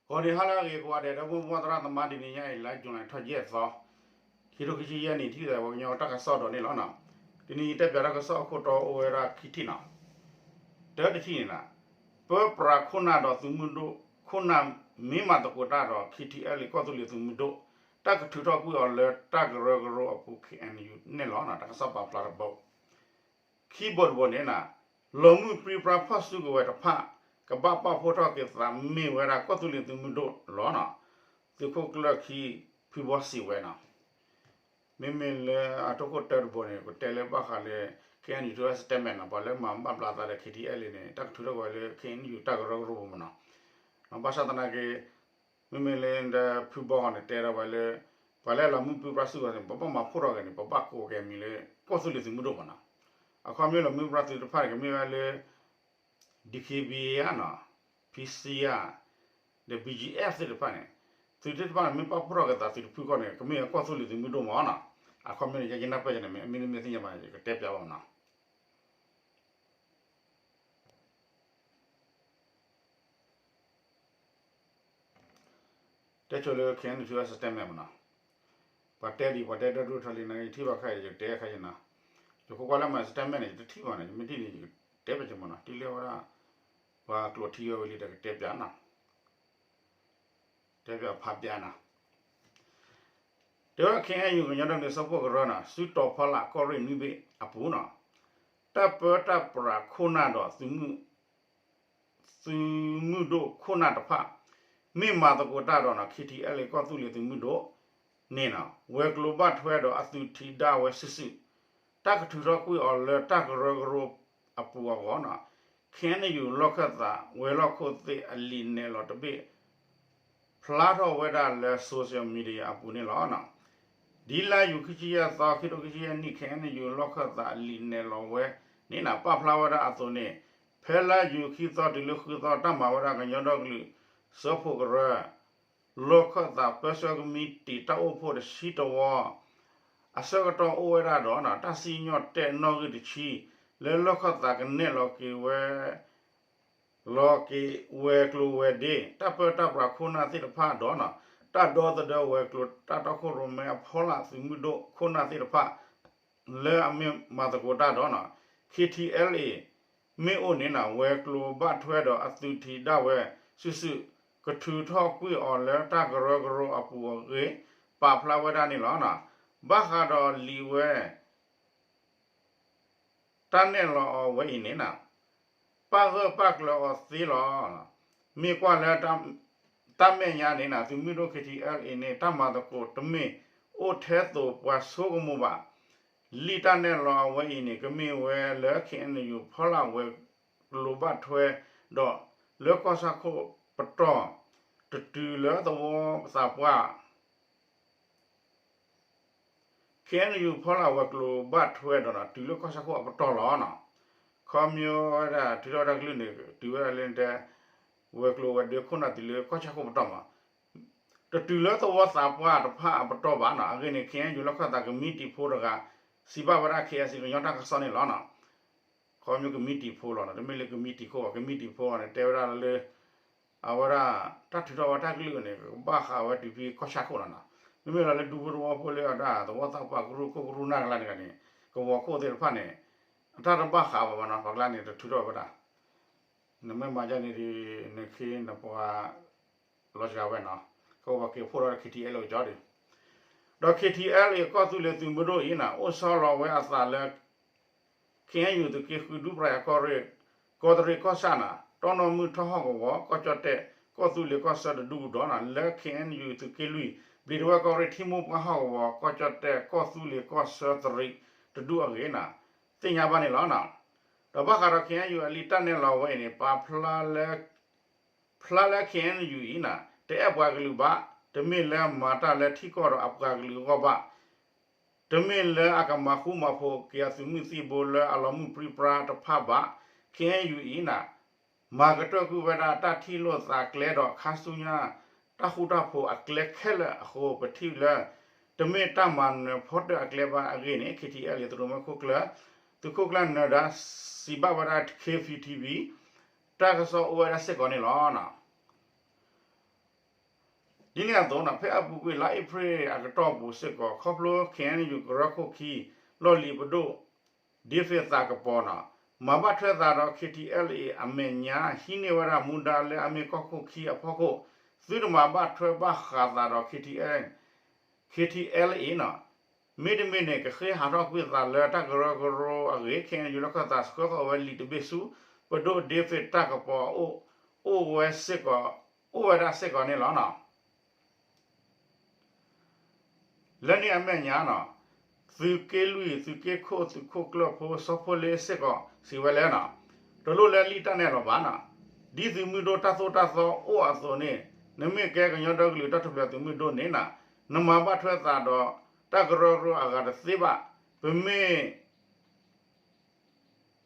ဂီၤနံၤဟါလၢအဂ့ၤကိးဂၤဒဲး ဒီပုၢ်ဝဲၢ်သရၣ်သမါ တနံၤညါအံၤ လါယူၤလံ ထီၣ်ယဲၢ်သီ ခံထိခံဆံယဲၢ်နံၣ် ထံၣ်သးဝဲကညီတၢ်ကစီၣ်ဒီးန့ၣ်လီၤ. တနံၤအံၤ တဲပၠးတၢ်ကစီၣ်အခိၣ်တီအိၣ်ဝဲဒၣ်ခံထံၣ်နီၤ. တၢတထံၣ်န့ၣ် ပၢပြးခိၣ်နၢ်ဒီးသုးမုၢ်ဒိၣ် ခိၣ်နၢ်မ့ၢ်မၤသကိးတၢ်ဒီး ခ့ထံအဲလ့ ကီၢ်သူလ့ၤသုးမုၢ်ဒိၣ် တၢ်ကထုးထီၣ်ကွံာ်အီၤလၢတၢ်ကရၢကရိအပူၤ ခ့ၣ်အဲၣ်ယူၣ်န့ၣ်လီၤ. တၢ်ကစီၣ်ပာ်ဖျါတဘိ ခံဘိတဘိန့ၣ် လီၤမုၢ်ပြံပြါဖီၣ်စုကဝဲၤတဖၣ် ကဘၣ်ပာ်ဖှိၣ်ထီၣ်က့ၤသးမ့ၢ်ဝဲဒၣ်ကီၢ်သူလ့ၤသုးမုၢ်ဒိၣ်လီၤ. သုးခိၣ်ကျၢၢ်ခံ ဖုဘီစံးဝဲနီၤ. မ့မ့ၢ်လၢအတၢ်ခိၣ်တၢတဘိန့ၣ် ကတဲလၢဘၣ်ဃးလၢ ခ့ၣ်အဲၣ်ယူၣ် တၢ် statement နီၤ, ပှၤလၢမၤဘၣ်ဘျးသးဒီး ခ့ထံအဲလ့န့ၣ် တၢ်ကထုးထီၣ်ဝဲလၢ ခ့ၣ်အဲၣ်ယူၣ် တၢ်ကရၢကရိပူၤမနီၤ. ဘၣ်ဆၣ်သနာ်က့ မ့မ့ၢ်လၢဖုဘီဂီၤန့ၣ် တဲထီၣ်ဝဲလၢ ပှၤလၢလီၤမုၢ်ပြံပြါစုကဝဲၤန့ၣ် ပဘၣ်မၤဖှိၣ်ထီၣ်က့ၤန့ၣ် ပဘၣ်ကိးက့ၤအမံၤလၢ ကီၢ်သူလ့ၤသုးမုၢ်ဒိၣ်မနီၤ. အခီပညီလီၤမုၢ်ပြံပြါသုးတဖၣ်န့ၣ် ကမ့ၢ်ဝဲလၢ DKBA ဧါနီၤ, PC ဧါ, ဒီး BGF သ့ၣ်တဖၣ်န့ၣ် သုးသ့ၣ်တဖၣ်န့ၣ် မ့ၢ်ပာ်ဖှိၣ်ထီၣ်က့ၤသးသုးတဖုဃီန့ၣ် ကမ့ၢ်ဝဲကီၢ်သူလ့ၤသုးမုၢ်ဒိၣ်မနီၤ. အခီပညီန့ၣ် ယနၢ်ပၢၢ်န့ၣ် မ့ၢ်မ့ၢ်သ့ၣ်ညါဘၣ်န့ၣ် ယကတဲပၠးဘၣ်မနီၤ. တဲဆိလၢ ခ့ၣ်အဲၣ်ယူၣ် တၢ် statement မနီၤ. ပှၤတဲဒံး ပှၤတဲဒိၣ်ဒိၣ်ထီလံန့ၣ် ယထံၣ်ဘၣ်ခဲအံၤ ယကတဲခဲအံၤနီၤ. ယကွၢ်ကွၢ်လၢမၤ statement န့ၣ် ယတထံၣ်ဘၣ်န့ၣ် ယမ့ၢ်ထံၣ်န့ၣ် ယကတဲပၠးက့ၤမနီၤ. တုၤလၢဝဲဒၣ် ပှၤကျိးထံဝဲဝံၤလံဒီးကတဲပၠးနီၤ. တဲပၠးဖးပၠးနီၤ. တဲဝဲဒၣ် ခ့ၣ်အဲၣ်ယူၣ် ကညီဒီကလုာ်စၢဖှိၣ်ကရၢနီၤ စုတီၤဖီလာ်ကီၢ်ရ့ၣ်နွံဘ့ၣ်အပူၤနီၤ, တၢ်ပၢတၢ်ပြးခိၣ်နၢ်ဒီး သုးမုၢ်ဒိၣ်ခိၣ်နၢ်တဖၣ် မ့ၢ်မၤသကိးတၢ်ဒီးနီၤ ခ့ထံအဲလ့ ကီၢ်သူလ့ၤသုးမုၢ်ဒိၣ်န့ၣ်နီၤ ဝဲၤကျိၤဘၣ်ထွဲဒီးအသုးထံးဒၣ်ဝဲစုာ်စုာ် တၢ်ကထုးထီၣ်ကွံာ်အီၤလၢတၢ်ကရၢကရိအပူၤအဂီၢ်နီၤ, ခ့ၣ်အဲၣ်ယူၣ် လီၢ်ခၢၣ်သး ဝဲၤလီၢ်ခိၣ်သ့ၣ်အလံာ်နဲၣ်လီၤတဘ့ၣ် ဖျါထီၣ်ဝဲဒၣ်လၢ social media အပူၤန့ၣ်လီၤ. ဒ်လါယူၤခံဆံယဲၢ်သီ ခံထိခံဆံယဲၢ်နံၣ် ခ့ၣ်အဲၣ်ယူၣ် လီၢ်ခၢၣ်သးအလံာ်နဲၣ်လီၤဝဲန့ၣ်နီၤ ပာ်ဖျါဝဲဒၣ်အသိးန့ၣ် ဖဲလါယူၤခံသီတုၤလၢဃုသီ တၢ်မၤဝဲဒၣ်ကညီဒီကလုာ်စၢဖှိၣ်ကရၢ လီၢ်ခၢၣ်သးပၢဆှၢကမံးတံာ်တၢ်အိၣ်ဖှိၣ်တဆံတဝီ အဆၢကတီၢ်အိၣ်ဝဲဒၣ်ဒီး တၢ်စံၣ်ညီၣ်တဲာ်နီၣ်ဂံၢ်တဆံ လၢလီၢ်ခၢၣ်သးကနဲၣ်လီၤက့ၤဝဲ လီၤက့ၤဝဲၤကျိၤဝဲၤဒ့ တၢ်ပၢတၢ်ပြးခိၣ်နၢ်သ့ၣ်တဖၣ်ဒီး တၢ်ဒီသဒၢဝဲၤကျိၤတၢ်တီခိၣ်ရိၣ်မဲအဖီလာ်သုးမုၢ်ဒိၣ်ခိၣ်နၢ်သ့ၣ်တဖၣ် လၢအမ့ၢ်မၤသကိးတၢ်ဒီး ခ့ၣ်ထံအဲလ့ မ့ၢ်အိၣ်န့ၣ်နီၤ ဝဲၤကျိၤဘၣ်ထွဲဒီးအသုးထံးဒၣ်ဝဲစုာ်စုာ် ကထုးထီၣ်ကွံာ်အီၤလၢတၢ်ကရၢကရိအပူၤအဂ့ၢ် ပာ်ဖျါဝဲဒၣ်န့ၣ်လီၤ. ဘၣ်ဃးဒီးလံာ်ဝဲ တၢ်နဲၣ်လီၤအီၤဝဲအံၤန့ၣ်နီၤ ပာ်ဂၢၢ်ပာ်ကျၢၤအီၤသ့လီၤ. မ့ၢ်ကွၢ်လၢ တၢ်မဲာ်ညါန့ၣ်နီၤ သုးမုၢ်ဒိၣ် ခ့ၣ်ထံအဲလ့န့ၣ် တၢ်မၤသကိးတမ့ၢ်အိၣ်ထဲသိးပှၤဆိကမိၣ်ဘၣ်. လံာ်တၢ်နဲၣ်လီၤအဝဲအံၤန့ၣ် ကမ့ၢ်ဝဲလၢ ခ့ၣ်အဲၣ်ယူၣ် ဖီလာ်ဝဲၤကျိၤဘၣ်ထွဲဒီး လၢကီၢ်ဆၣ်ခိၣ်ပတီၢ် တတုၤလၢသဝီသးပှၢ် ခ့ၣ်အဲၣ်ယူၣ် ဖီလာ်ဝဲၤကျိၤဘၣ်ထွဲဒီး တုၤလၢကီၢ်ဆၣ်ခိၣ်အပတီၢ်လီၤ. ခီဖျိဝဲဒၣ် ထုးထီၣ်တၢ်ကလုၢ်န့ၣ် တုၤဝဲဒၣ်လၢတဲ ဝဲၤကျိၤဝဲၤဒ့ခိၣ်နၢ်တုၤလၢကီၢ်ဆၣ်ခိၣ်ပတီၢ်မး တတုၤလၢသဝီသးပှၢ်တဖၣ်အပတီၢ်ဘၣ်နီၤ. အဂ့ၢ်န့ၣ် ခ့ၣ်အဲၣ်ယူၣ် လီၢ်ခၢၣ်သးကမံးတံာ်ဖိတဂၤ စံးဘၣ်ဝဲဒၣ် ခ့ၣ်အဲၣ်စံၣ် ကညီတၢ်ကစီၣ်န့ၣ်လီၤ. ခီဖျိကမံးတံာ်ဖိလီၤနီၤ, တမ့ၢ်လၢကမံးတံာ်ခိၣ်ဘၣ်, ကမံးတံာ်ဖိန့ၣ် တဲဝဲဒၣ်လၢ အဝဲဒၣ် တၢ်ထုးထီၣ်ဝဲတၢ်ကလုၢ်န့ၣ် ကဘၣ်ဃးဝဲတုၤဖဲကီၢ်ဆၣ်ခိၣ်လီၤနီၤ. မ့မ့ၢ်လီၤလၢဒူဖိသဝီဖိလၢအဒၣ် သဝီသးပှၢ်ကရူၢ်ခိၣ်ကရူၢ်နၢ်ကျါန့ၣ်ဂ့ၤန့ၣ် ကဝီၤခိၣ်သ့ၣ်တဖၣ်န့ၣ် အတၢ်တဘၣ်ဃးဘၣ်ဘၣ်နီၤ, ပှၤကျါန့ၣ် တထုးထီၣ်ဝဲဒၣ် နမ့ၢ်မၤဒ်န့ၣ်ဒီး နခ့နပှၤ လီၤစှၤဝဲနီၤ, ကဘၣ်က့ၤဖှိၣ်ထီၣ်ဒီး ခ့ၣ်ထံအဲလ့ ကၠီဒံး, ဒီး ခ့ၣ်ထံအဲလ့ ကီၢ်သူလ့ၤသုးမုၢ်ဒိၣ်အံၤနီၤ အိၣ်ဆီလီၤဝဲအသးလၢ ခ့ၣ်အဲၣ်ယူၣ် သုးက့ဃုဒူပြၤယၤကီၢ်ရ့ၣ် ကီးတရံးကီၢ်ဆၣ်နီၤ တီၢ်နီၣ်မုၢ်ထီၣ်ဟီၣ်ကဝီၤ ကီၢ်ကၠီၣ်တဲၣ် ကီၢ်သူလ့ၤကီၢ်ဆၢတဒူပူၤဒီးနီၤ လၢ ခ့ၣ်အဲၣ်ယူၣ် သုးက့လွံၢ် ဘျံးဒဝဲၢ်ကီၢ်ရ့ၣ် ထံမိၢ်ပှၢ်ဟီၣ်ကဝီၤ ကီၢ်ကၠီၣ်တဲၣ် ကီၢ်သူလ့ၤကီၢ်ဆၢတရံးတဒူအဂ့ၢ်နီၤ သ့ၣ်ညါဘၣ်န့ၣ်လီၤ. ဒီးဘၣ်ဃးဒီး ခ့ၣ်အဲၣ်ယူၣ် အလံာ်တၢ်နဲၣ်လီၤဝဲအံၤန့ၣ် ပာ်ဖျါလၢ ဖျါလၢ ခ့ၣ်အဲၣ်ယူၣ် အံၤနီၤ တအဲၣ်ပှၤကလုာ်ဘၣ်, တမ့ၢ်လၢမၤတၢ်လၢထံကီၢ်ဒီးအပှၤကလုာ်အဂီၢ်ဘၣ်, တမ့ၢ်လၢအကမၤဃူမၤဖိးက့ၤအသုးမုၢ်သံၣ်ဘိလၢအလီၤမုၢ်ပြံပြါတဖၣ်ဘၣ်. ခ့ၣ်အဲၣ်ယူၣ် အံၤနီၤ မၤကတၢၢ်ကွံာ်ဝဲဒၣ်တၢ်ထံၣ်လိာ်သးကျဲဒီးခါဆူညါ တၢ်ဃူတၢ်ဖိးအကျဲခဲလၢာ်အဃိ ပထံၣ်လၢ တမ့ၢ်တၢ်မၤနၢၤဖီတၢၢ်အကျဲဘၣ်အဂ့ၢ်န့ၣ် ခ့ၣ်ထံအဲလ့ သုးရိၣ်မဲခိၣ်ကျၢၢ် သုးခိၣ်ကျၢၢ်နၢၤဒါ စံးဘၣ်ဝဲဒၣ် ခ့ၣ်ဖံထံဘံ တၢ်ကစီၣ်အိၣ်ဝဲဒၣ်စ့ၢ်ကီးန့ၣ်လီၤ. ဒ်န့ၣ်အသိးန့ၣ် ဖဲအပူၤကွံာ်လါအ့ဖြ့ၣ်အကတီၢ်ပူၤစ့ၢ်ကီး ခီဖျိ ခ့ၣ်အဲၣ်ယူၣ် ကရၢခိၣ်ခံ လီၢ်လံၤပဒိၣ် ဒ့ဖ့း သးကပီၤန့ၣ် မၤဘၣ်ထွဲသးဒီး ခ့ၣ်ထံၣ်အဲလ်အ့ အမဲာ်ညါ ဟံးန့ၢ်ဝဲဒၣ်မူဒါလၢအမ့ၢ်ကီၢ်ခိၣ်ခံအဖီခိၣ် သုတမၤဘၣ်ထွဲဘၣ်ဃးသးဒီး ခ့ၣ်ထံၣ်အဲလ်အ့န့ၣ် မ့တမ့ၢ်န့ၣ် ကဃ့ဟးထီၣ်ကွံာ်သးလၢတၢ်ကရၢကရိအဂ့ၢ် ခ့ၣ်အဲၣ်ယူၣ် လီၢ်ခၢၣ်သးဆှၢဃီၤဝဲလံာ်တဘ့ၣ်ဆူ ပဒိၣ်ဒ့ဖ့း သးကပီၤ အိၣ်ဝဲစ့ၢ်ကီး အိၣ်ဝဲဒၣ်စ့ၢ်ကီးန့ၣ်လီၤ. လၢန့ၣ်အမဲာ်ညါန့ၣ် သုးက့လွံၢ် သုးက့ခိၣ် သုးခိၣ်ကျၢၢ်ဖိ စီၤဖိလ့စ့ၢ်ကီး စံးဝဲလၢန့ၣ် တလိၣ်လၢလံာ်တၢ်နဲၣ်လီၤဘၣ်န့ၣ် ဒ်သုးမုၢ်ဒိၣ်တၢ်သိၣ်တၢ်သီအိၣ်အသိးန့ၣ် နမ့ၢ်ကဲကညီဒီကလုာ်တၢ်ထူၣ်ဖျဲးသုးမုၢ်ဒိၣ်န့ၣ်န့ၣ် နမၤဘၣ်ထွဲသးဒီးတၢ်ကရၢကရိအဂၤတသ့ဘၣ်. ပမ့ၢ်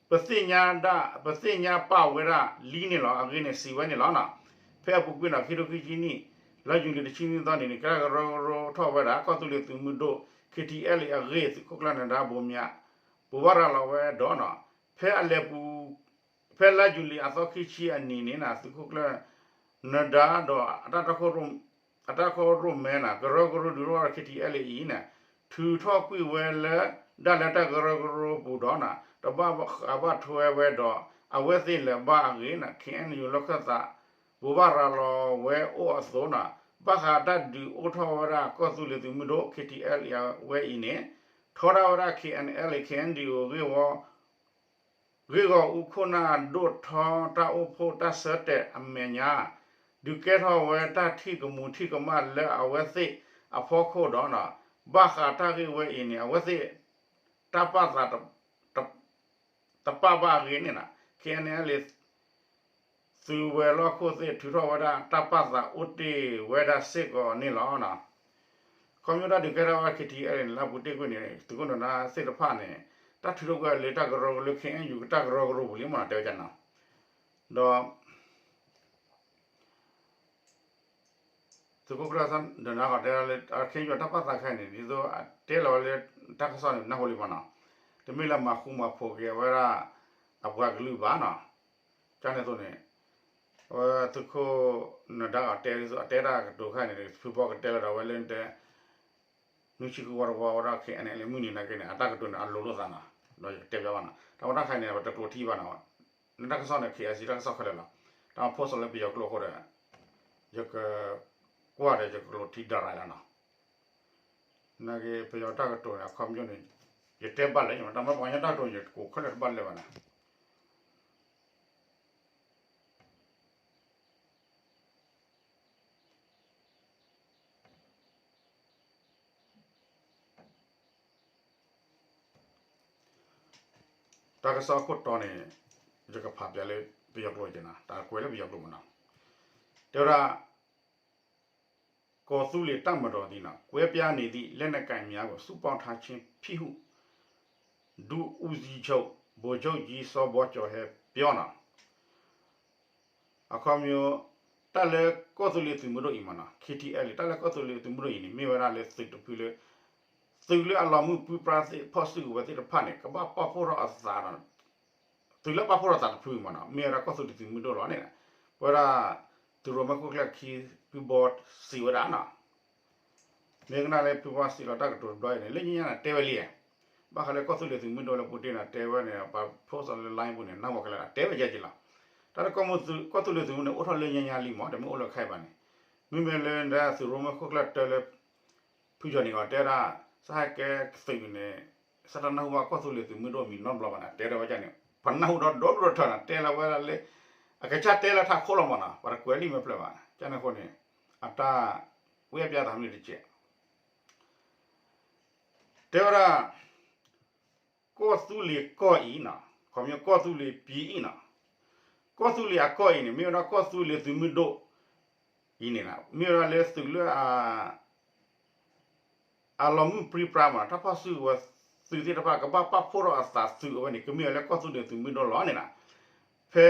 ပသ့ၣ်ညါဒၣ် ပသ့ၣ်ညါပာ်ဝဲဒၣ်လံန့ၣ်လီၤ. အဂ့ၢ်န့ၣ်စံးဝဲန့ၣ်လီၤ. ဖဲအပူၤကွံာ်န့ၣ် ခံထိခံဆံနံၣ် လါယူၤလံတဆံနွံသီန့ၣ်န့ၣ် ကရၢကရိထီၣ်ဝဲဒၣ် ကီၢ်သူလ့ၤသုးမုၢ်ဒိၣ် ခ့ၣ်ထံၣ်အဲလ်အ့အဂ့ၢ် သုးခိၣ်ကျၢၢ်နဒါဘိမၠး ဘိးဘၣ်ရၤလီၤဝဲဒီး ဖဲအလဲၤပူၤ ဖဲလါယူၤလံအသီခံဆံအနံၤန့ၣ် သုးခိၣ်ကျၢၢ်နဒါဒီး အတၢ်တီခိၣ်ရိၣ်မဲန့ၣ် ကရၢကရိဒုးထီၣ်ဝဲဒီး ခ့ၣ်ထံၣ်အဲလ်အ့အံၤန့ၣ် ထုးထီၣ်ကွံာ်ဝဲလၢ ဒၣ်လၢတၢ်ကရၢကရိပူၤဒီးန့ၣ် တဘၣ်ဃးဘၣ်ထွဲဝဲဒီး အဝဲသ့ၣ်လၢၤဘၣ်အဂ့ၢ်န့ၣ် ခ့ၣ်အဲၣ်ယူၣ် လီၢ်ခၢၣ်သး ဘိးဘၣ်ရၤလီၤဝဲအိၣ်အသိးန့ၣ် ဘၣ်ဃးတၢ်ဒုးအိၣ်ထီၣ်ဝဲဒၣ်ကီၢ်သူလ့ၤသုးမုၢ်ဒိၣ် ခ့ၣ်ထံၣ်အဲလ်အ့အဝဲအံၤန့ၣ် ထီဒါဝဲဒၣ် ခ့ၣ်အဲၣ်အဲလ် ခ့ၣ်အဲၣ်ဒံၣ်အိၣ် ဂ့ၢ်ဂီၢ်အူခိၣ်နၢ်ဒိၣ်ထီတၢ်အိၣ်ဖှိၣ်တၢ်ဆၢတဲာ်အမဲာ်ညါ ဒုးကဲထီၣ်ဝဲတၢ်ထံၣ်ကမူၤထံၣ်ကမၣ်လၢအဝဲသ့ၣ်အဖီခိၣ်ဒီး ဘၣ်ဃးတၢ်ဂ့ၢ်ဝဲအံၤန့ၣ် အဝဲသ့ၣ် တၢ်ပာ်သး တပာ်ဘၣ်အဂ့ၢ်န့ၣ် ခ့ၣ်အဲၣ်အဲလ် သုးဝဲၤလီၢ်ခိၣ်သ့ၣ် ထုးထီၣ်ဝဲဒၣ်တၢ်ပာ်သးအိၣ်တ့ၢ်ဝဲဒၣ်စ့ၢ်ကီးန့ၣ်လီၤ. ခီဖျိတၢ်ဒုးကဲထီၣ်ဝဲ ခ့ၣ်ထံၣ်အဲလ်န့ၣ် လၢအပူၤတ့ၢ်ကွံာ်န့ၣ် သုးခိၣ်နဒါသ့ၣ်တဖၣ်န့ၣ် တၢ်ထုးထီၣ်ကွံာ်လၢတၢ်ကရၢကရိ ခ့ၣ်အဲၣ်ယူၣ် တၢ်ကရၢကရိပူၤလံမ့ၢ်နီၤ တဲဝဲဒ်န့ၣ် ဒီး သုးခိၣ်ကျၢၢ်နဒါဂီၤတဲလၢ ခ့ၣ်အဲၣ်ယူၣ်တၢ်ပာ်သးခဲအံၤန့ၣ် ဒ်သိးအတဲလီၤဝဲလၢ တၢ်ကစီၣ်န့ၣ် နၢ်ဟူလံမ့ၢ်နီၤ, တမ့ၢ်လၢမၤဃူမၤဖိးက့ၤဝဲဒၣ် အပှၤကလုာ်ဘၣ်နီၤ, ကန့ၣ်အသိးန့ၣ် အဝဲသုးခိၣ်နဒါဂီၤတဲဒ်သိး အတဲတၢ်ကတိၤခဲအံၤန့ၣ် ဖုဘီကတဲလီၤဒီးဝဲလၢတဲ နွံဆံဃုဝီတဝီဝဲဒၣ် ခ့ၣ်အဲၣ်အဲလ်မုၢ်နံၤနာ်က့န့ၣ် အတၢ်ကတိၤန့ၣ် အလိၤလိာ်သးနီၤ, ဒီးယကတဲပၠးဘၣ်နီၤ, တၢ်ဝဲတၢ်ခါအံၤန့ၣ် ပတကျိးထံဘၣ်နီၤ, လၢတၢ်ကစီၣ်န့ၣ် ခ့ၣ်အဲၣ်စံၣ် တၢ်ကစီၣ်ခဲလၢာ်လီၤ, တၢ်မၤ post လၢပယီၤကျိာ်အဃိဒီး ယကကွၢ်ဒီးယကကျိးထံဒၣ်ရၤလီၤနီၤ, နာ်က့ ပယီၤတၢ်ကတိၤန့ၣ် အခီပညီန့ၣ် ယတဲဘၣ်လၢ တၢ်မၤပှၤကညီတၢ်ကတိၤန့ၣ် ယကိးခဲလၢာ်တဘၣ်လၢၤဘၣ်နီၤ တၢ်ကစီၣ်အခိၣ်တီန့ၣ် ယကဖးပၠးလၢပယီၤကျိာ်က့ၤနီၤ, တၢ်ကွဲးလၢပယီၤကျိာ်မ့ၢ်နီၤ, တဲဝဲဒၣ် ကော်သူလ့ၤတပ်မတော်သည် ကွဲပြားနေသည့် လက်နက်ကိုင်များကို စုပေါင်းထားခြင်းဖြစ်ဟု ဒုဦးစီးချုပ် ဗိုလ်ချုပ်ကြီး စောဘီကျော်ဟဲ ပြော နီၤ အခီပညီ တၢ်လၢကီၢ်သူလ့ၤသုးမုၢ်ဒိၣ်အံၤမ့ၢ်နီၤ ခ့ၣ်ထံၣ်အဲၣ်လံ တၢ်လၢကီၢ်သူလ့ၤသုးမုၢ်ဒိၣ်အံၤန့ၣ် မ့ၢ်ဝဲဒၣ်လၢသုးတဖုလၢ သုးလၢအလီၤမုၢ်ပြံပြါသ့ၣ် ဖီၣ်စုကဝဲၤသ့ၣ်တဖၣ်န့ၣ် ကဘၣ်ပာ်ဖှိၣ်ထီၣ်အသးဒီး သုးလၢပာ်ဖှိၣ်ထီၣ်သးတဖုမ့ၢ်နီၤ မ့ၢ်ဝဲဒၣ်ကီၢ်သူလ့ၤသုးမုၢ်ဒိၣ်လီၤန့ၣ် ပဝဲဒၣ် သုးရိၣ်မဲခိၣ်ကျၢၢ်ခံ ဖုဘီစံးဝဲဒၣ်နီၤ မ့ၢ်ကနၣ်လၢဖုဘီစံးလီၤတၢ်ကတိၤတဘျီအံၤန့ၣ် လၢညါညါန့ၣ် တဲဝဲလံ, ဘၣ်ဃးလၢကီၢ်သူလ့ၤသုးမုၢ်ဒိၣ်လၢပူၤတ့ၢ်န့ၣ် တဲဝဲန့ၣ် ပှၤ post လၢ line ပူၤန့ၣ် နၢ်ဝဲခဲလၢာ် တဲဝဲယဲက့ၤလီၤ, တၢ်လၢကီၢ်သူလ့ၤသုးမုၢ်န့ၣ် အိၣ်ထီၣ်လၢညါညါလံမ့ၢ် တမ့ၢ်အိၣ်လၢခဲအံၤဘၣ်န့ၣ်, မ့မ့ၢ်လၢသုးရိၣ်မဲခိၣ်ကျၢၢ်တၢလၢ ဖုယီၤန့ၣ်အီၤတဲဒၣ် စဟဲကဲသုးန့ၣ် စးတၢ်နၢ်ဟူဘၣ်ကီၢ်သူလ့ၤသုးမုၢ်ဒိၣ်မံၤနီတဘျီဘၣ်န့ၣ် တဲဒၣ်ဝဲဒ်န့ၣ် ပှၤနၢ်ဟူဒီးဒီဒူၣ်ဒီထၢၣ်န့ၣ် တဲလီၤဝဲဒၣ်လၢ အကစၢ်တဲလၢထးခိၣ်လီၤမ့ၢ်နီၤ ပှၤတကွဲးလံမ့ၢ်ဖျၢၣ်ဘၣ် ကန့ၣ်အဃိန့ၣ် အတၢ်ကွဲးပၠးသးမနုၤတကဲး တဲဝဲဒၣ် ကီၢ်သူလ့ၤကီၢ်အံၤနီၤ ခီပညီကီၢ်သူလ့ၤပံၤအံၤနီၤ ကီၢ်သူလ့ၤအကီၢ်အံၤန့ၣ် မ့ၢ်ဝဲဒၣ်ကီၢ်သူလ့ၤသုးမုၢ်ဒိၣ်အံၤန့ၣ် မ့ၢ်ဝဲဒၣ်လၢသုးလၢ အလီၤမုၢ်ပြံပြါမ့ၢ်နီၤ တၢ်ဖီၣ်စုကဝဲၤသုးသ့ၣ်တဖၣ် ကဘၣ်ပာ်ဖှိၣ်ထီၣ်အသးသုးအဝဲန့ၣ် ကမ့ၢ်ဝဲလၢကီၢ်သူလ့ၤသုးမုၢ်ဒိၣ်လီၤန့ၣ်နီၤ ဖဲ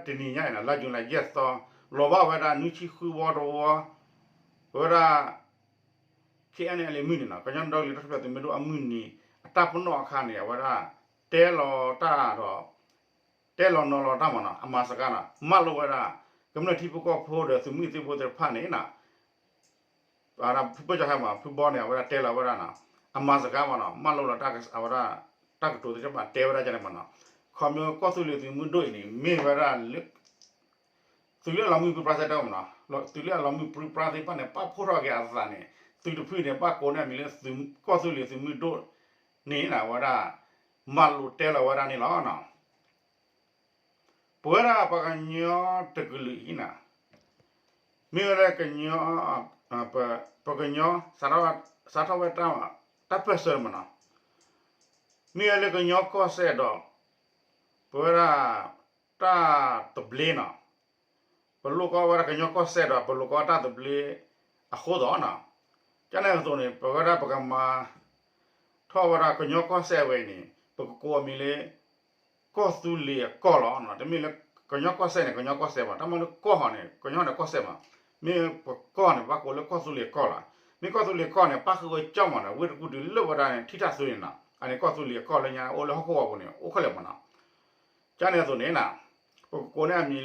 တနံၤညါအံၤနီၤ လါယူၤလံယဲၢ်သီ လီၤဘၣ်ဝဲဒၣ်နွံဆံဃုဝီတဝီ ဝဲဒၣ် ခ့ၣ်အဲၣ်အဲၣ်လံမုၢ်နံၤနီၤ ကညီဒီကလုာ်တၢ်ထူၣ်ဖျဲးသုးမုၢ်ဒိၣ်အမုၢ်နံၤ အတၢ်ပနီၣ်အခါန့ၣ် အဝဲဒၣ် တဲလီၤတၢ်ဒီး တဲလီၤနီၤလီၤတၢ်မ့ၢ်နီၤ အမၤစှၤနီၤ မၢလိာ်ဝဲဒၣ် ကမျၢၢ်ထံဖိကီၢ်ဖိဒီးသုးမုၢ်သံၣ်ဘိသ့ၣ်တဖၣ်န့ၣ်နီၤ ဖုပၢၢ်ကၠီဟဲမး ဖုဘီန့ၣ် အဝဲဒၣ်တဲလီၤဝဲဒၣ်နီၤ အမၤစကားမးနီၤ မၢလိာ်လီၤအဝဲဒၣ် တၢ်ကတိၤသ့ၣ်တဖၣ်တဲဝဲဒၣ်န့ၣ်မးနီၤ ခီဖျိကီၢ်သူလ့ၤသုးမုၢ်ဒိၣ်အံၤန့ၣ် မ့ၢ်ဝဲဒၣ်လၢ သုးလၢအလီၤမုၢ်ပြံပြါသ့ၣ်တဖၣ်မးနီၤ သုးလၢအလီၤမုၢ်ပြံပြါသ့ၣ်တဖၣ်န့ၣ် ပာ်ဖှိၣ်ထီၣ်က့ၤအသးန့ၣ် သုးတဖုန့ၣ် ဘၣ်ကိးန့ၢ်အမံၤလၢ ကီၢ်သူလ့ၤသုးမုၢ်ဒိၣ်န့ၣ် အဝဲဒၣ် မၤလိာ်တဲလီၤဝဲဒၣ်န့ၣ်လီၤ. ပဝဲဒၣ်ပှၤကညီတကလုာ်အံၤန့ၣ် မ့ၢ်ဝဲလၢကညီ ပကညီ စးထီၣ်ဝဲ တၢ်ပၢၢ်ဆၢမးနီၤ မ့ၢ်ဝဲလၢကညီကီၢ်စဲၣ်ဒီး ပဝဲဒၣ် တၢ်သဘျ့နီၤ ပလိၣ်ကီဝဲဒၣ်ကညီကီၢ်စဲၣ်ဒီး ပလိၣ်ကီတၢ်သဘျ့အဃိသတးနီၤ ကန့ၣ်အသိးန့ၣ် ပဝဲဒၣ်ပကမၤ ထီၣ်ဝဲဒၣ်ကညီကီၢ်စဲၣ်ဝဲအံၤန့ၣ် ပကကိးအမံၤလၢ ကီၢ်သူလ့ၤအကီၢ်လီၤ. တမ့ၢ်လၢ ကညီကီၢ်စဲၣ်န့ၣ် ကညီကီၢ်စဲၣ်မး တၢ်မ့ၢ်လၢကီၢ်ဟီန့ၣ် ကညီန့ၣ်ကီၢ်စဲၣ်မး မ့ၢ်ပကီၢ်န့ၣ် ပဘၣ်ကိးလၢကီၢ်သူလ့ၤအကီၢ်လီၤ. မ့ၢ်ကီၢ်သူလ့ၤအကီၢ်န့ၣ် ပၣ်ဃုာ်ဝဲကၠီမးနီၤ ဝ့ၢ်တကူၣ်တုၤလၢဝဲဒၣ်န့ၣ် ထံထၣ်သွ့န့ၣ်နီၤ အန့ၣ်ကီၢ်သူလ့ၤအကီၢ်လၢညါအိၣ်လၢဟီၣ်ခိၣ်ဝီၤပူၤန့ၣ် အိၣ်ခဲလၢာ်မးနီၤ ကန့ၣ်အသိးန့ၣ် ပကကိးန့ၢ်အမံၤ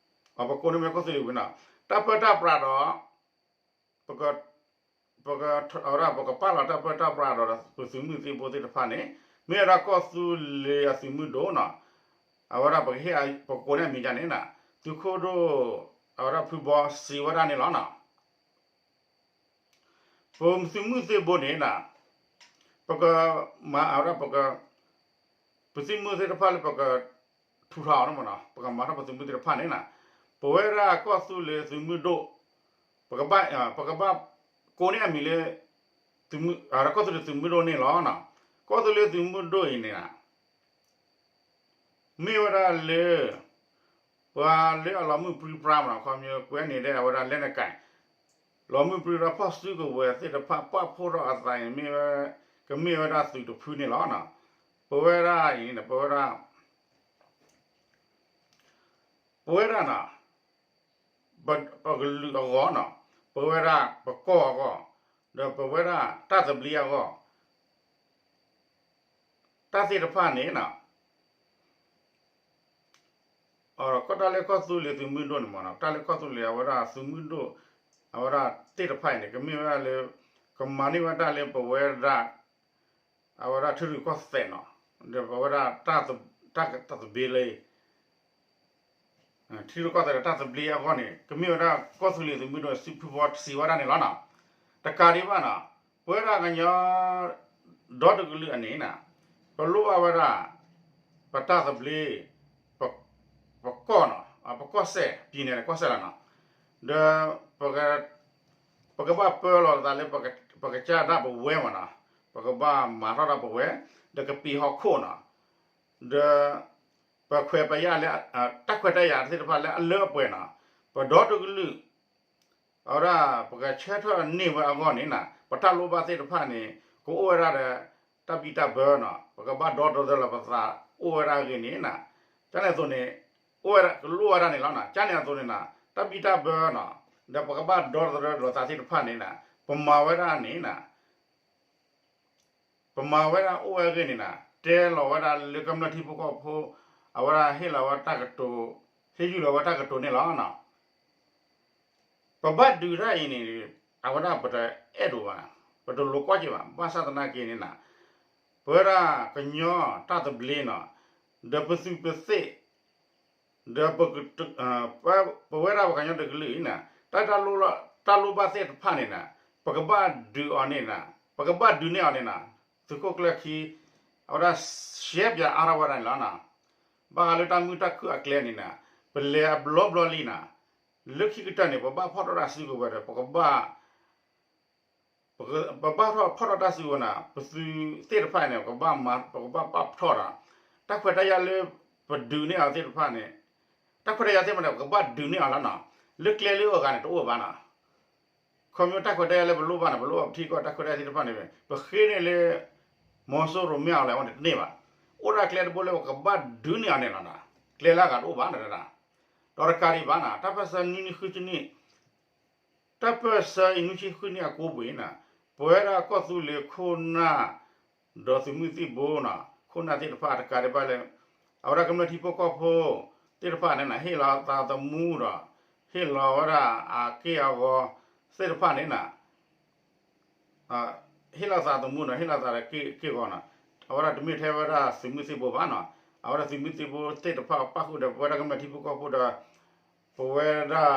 လၢ ပကိးန့ၢ်မ့ၢ်ကီၢ်သူလ့ၤဝံၤနီၤ တၢ်ပၢတၢ်ပြးဒီး ပက ပက အဝဲဒၣ်ပကပာ်လီၤတၢ်ပၢတၢ်ပြးဒီး ပသုးမုၢ်သံၣ်ဘိသ့ၣ်တဖၣ်န့ၣ် မ့ၢ်ဝဲဒၣ်ကီၢ်သူလ့ၤအသုးမုၢ်ဒိၣ်နီၤ အဝဲဒၣ်ပကဟ့ၣ် ပကကိးန့ၢ်အမံၤဒ်န့ၣ်နီၤ သုးခိၣ်ဒိၣ် အဝဲဒၣ်ဖုဘီစံးဝဲဒၣ်န့ၣ်လီၤနီၤ ပသုးမုၢ်သံၣ်ဘိန့ၣ်နီၤ ပကမၤအဝဲဒၣ် ပသုးမုၢ်သ့ၣ်တဖၣ်လၢပက ထူထောင်အီၤန့ၣ်မးနီၤ ပကမၤထီၣ်ပသုးမုၢ်သ့ၣ်တဖၣ်န့ၣ်နီၤ ပဝဲဒၣ်ကီၢ်သူလ့ၤသုးမုၢ်ဒိၣ် ပကဘၣ် ပကဘၣ်ကိးန့ၢ်အမံၤလၢ ကီၢ်သူလ့ၤသုးမုၢ်ဒိၣ်န့ၣ်လီၤ. ကီၢ်သူလ့ၤသုးမုၢ်ဒိၣ်အံၤန့ၣ် မ့ၢ်ဝဲဒၣ်လၢ ပှၤလၢအလီၤမုၢ်ပြံပြါမးနီၤ ခီဖျိကွဲးန့ၢ်ဒၣ်အဝဲဒၣ် လက်နက်ကိုင် လီၤမုၢ်ပြံပြါဖီၣ်စုကဝဲၤသ့ၣ်တဖၣ် ပာ်ဖှိၣ်ထီၣ်အသးန့ၣ် မ့ၢ်ဝဲ ကမ့ၢ်ဝဲဒၣ်သုးတဖုန့ၣ်လီၤ. ပဝဲဒၣ်အံၤန့ၣ် ပဝဲဒၣ် ပဝဲဒၣ်နီၤ ပကလုာ်အဂီၢ်နီၤ ပဝဲဒၣ်ပကီၢ်အဂီၢ် ဒီးပဝဲဒၣ်တၢ်သဘျ့အဂီၢ် တၢ်သ့ၣ်တဖၣ်န့ၣ်နီၤ ကီၢ်တၢ်လၢကီၢ်သူလ့ၤသုးမုၢ်ဒိၣ်န့ၣ်မးနီၤ တၢ်လၢကီၢ်သူလ့ၤအဝဲဒၣ်သုးမုၢ်ဒိၣ် အဝဲဒၣ်သ့ၣ်တဖၣ်အံၤန့ၣ် ကမ့ၢ်ဝဲဒၣ်လၢ ကမၤန့ၢ်ဝဲဒၣ်လၢပဝဲဒၣ် အဝဲဒၣ်ထံရူၢ်ကီၢ်သဲးနီၤ ဒီးပဝဲဒၣ် တၢ်သဘျ့လၢ ထံရူၢ်ကီၢ်သဲးဒီးတၢ်သဘျ့အဂီၢ်န့ၣ် ကမ့ၢ်ဝဲဒၣ်ကီၢ်သူလ့ၤသုးမုၢ်ဒိၣ် စံးဖုဘီစံးဝဲဒၣ်န့ၣ်လီၤနီၤ. တကးဒံးဘၣ်နီၤ ပဝဲဒၣ်ကညီ ဒီတကလုာ်အန့ၣ်နီၤ ပလိၣ်ဘၣ်ဝဲဒၣ် ပတၢ်သဘျ့ ပကီၢ်နီၤ ပကီၢ်စဲၣ် ပြည်နယ်န့ၣ် ကီၢ်စဲၣ်လီၤနီၤ ဒီး ပကဘၣ်ပၢလီၤသးလၢ ပကစၢ်ဒၣ်ပဝဲမးနီၤ ပကဘၣ်မၤထီၣ်ဒၣ်ပဝဲ ဒီးကပံာ်ဟီၣ်ခိၣ်နီၤ ဒီး ပခွဲးပယာ်လၢ တၢ်ခွဲးတၢ်ယာ်သ့ၣ်တဖၣ်လၢအလၢအပှဲၤနီၤ ပဒီတကလုာ် အဝဲဒၣ် ပကဆၢထၢၣ်န့ၢ်ဝဲအဂီၢ်န့ၣ်နီၤ ပတၢ်လိၣ်ဘၣ်သ့ၣ်တဖၣ်န့ၣ် ကအိၣ်ဝဲဒၣ်ဒီး တၢ်ဘံၣ်တၢ်ဘၢနီၤ ပကဘၣ်ဒီသဒၢလီၤပသးအိၣ်ဝဲဒၣ်အဂ့ၢ်န့ၣ်နီၤ ကန့ၣ်အသိးန့ၣ် အိၣ်ဝဲဒၣ် ကလိၣ်ဝဲဒၣ်န့ၣ်လီၤနီၤ ကန့ၣ်အသိးန့ၣ်နီၤ တၢ်ဘံၣ်တၢ်ဘၢနီၤ ဒီးပကဘၣ်ဒီသဒၢလီၤသးသ့ၣ်တဖၣ်န့ၣ်နီၤ ပမၤဝဲဒၣ်န့ၣ်နီၤ ပမၤဝဲဒၣ်အိၣ်ဝဲအဂ့ၢ်န့ၣ်နီၤ တဲလီၤဝဲဒၣ်လၢကမျၢၢ်ထံဖိကီၢ်ဖိ အဝဲဒၣ်ဟ့ၣ်လီၤဝဲတၢ်ကတိၤ ဟ့ၣ်ယုၢ်လီၤဝဲတၢ်ကတိၤန့ၣ်လီၤ. ပဘၣ်ဒုးတၢ်အံၤန့ၣ် အဝဲဒၣ်ပတအဲၣ်ဒိးဘၣ်, ပတလိၤကွၢ်က့ၤဘၣ်. ဘၣ်ဆၣ်သနာ်က့န့ၣ်နီၤ ပဝဲဒၣ်ကညီတၢ်သဘျ့နီၤ ဒီးပသုးပသ့ၣ် ဒီး ပဝဲဒၣ်ပှၤကညီတကလုာ်အံၤန့ၣ် တၢ် တၢ်လိၣ်ဘၣ်သ့ၣ်တဖၣ်န့ၣ်နီၤ ပကဘၣ်ဒုးအီၤန့ၣ်နီၤ ပကဘၣ်ဒုးန့ၢ်အီၤန့ၣ်နီၤ သုးခိၣ်ကျၢၢ်ခံ အဝဲဒၣ်ရှဲပၠးအါထီၣ်ဝဲဒၣ်န့ၣ်လီၤ. ဘၣ်ဃးလၢတၢ်မုာ်တၢ်ခုၣ်အကျဲန့ၣ်နီၤ ပလဲၤအဘျီဘျီလံနီၤ လၢခံကတၢၢ်န့ၣ် ပဘၣ်ဖီၣ်ထီၣ်တၢ်စုကဝဲၤဒီး ပကဘၣ် ပဘၣ်ထီၣ်ဖီၣ်ထီၣ်တၢ်စုကဝဲၤန့ၣ် ပသုးသ့ၣ်တဖၣ်န့ၣ် ပကဘၣ်မၤ ပကဘၣ်ပာ်ဖျါထီၣ်ဒီး တၢ်ခွဲးတၢ်ယာ်လၢပဒုးန့ၢ်အီၤသ့ၣ်တဖၣ်န့ၣ် တၢ်ခွဲးတၢ်ယာ်သ့ၣ်တဖၣ်န့ၣ် ပကဘၣ်ဒုးန့ၢ်အီၤလီၤနီၤ. လၢကျဲလၢအဂၤန့ၣ်တအိၣ်ဘၣ်နီၤ. ခီဖျိတၢ်ခွဲးတၢ်ယာ်လၢပလိၣ်ဘၣ်န့ၣ် ပလိၣ်ဘၣ်ပထံကီၢ်တၢ်ခွဲးတၢ်ယာ်သ့ၣ်တဖၣ်န့ၣ် ပဃ့န့ၢ်လၢ မီၤစိရိၤမ့ၢ်အီၤလဲၣ်ဝဲန့ၣ်တန့ၢ်ဘၣ်. အိၣ်ဒၣ်ကျဲတဘိလၢပကဘၣ်ဒုးန့ၢ်အီၤန့ၣ်လီၤနီၤ. ကျဲလၢအဂၤတအိၣ်ဘၣ်နီၤ. ဒီးတကးဒံးဘၣ်နီၤ တၢ်ပၢၢ်ဆၢနွံနံၣ်ဃုနံၣ် တၢ်ပၢၢ်ဆၢအံၤနွံဆံဃုနံၣ်အကိပူၤအံၤနီၤ ပဝဲဒၣ်ကီၢ်သူလ့ၤခိၣ်နၢ် ဒီးသုးမုၢ်သံၣ်ဘိနီၤ ခိၣ်နၢ်သ့ၣ်တဖၣ်တကးဒံးဘၣ်လၢ အဝဲဒၣ်ကမျၢၢ်ထံဖိကီၢ်ဖိသ့ၣ်တဖၣ်န့ၣ်နီၤ ဟ့ၣ်လီၤသးသမူဒီး ဟ့ၣ်လီၤဝဲဒၣ်အက့ၢ်အဂီၤသ့ၣ်တဖၣ်န့ၣ်နီၤ, ဟ့ၣ်လီၤသးသမူနီၤ, ဟ့ၣ်လီၤသးဒီးက့ၢ်အဂီၤနီၤ, အဝဲဒၣ်တမ့ၢ်ထဲဝဲဒၣ်သုးမုၢ်သံၣ်ဘိဘၣ်နီၤ, အဝဲဒၣ်သုးမုၢ်သံၣ်ဘိသ့ၣ်တဖၣ်ပၣ်ဃုာ်ဒီးပဝဲဒၣ်ကမျၢၢ်ထံဖိကီၢ်ဖိဒီး ပဝဲဒၣ်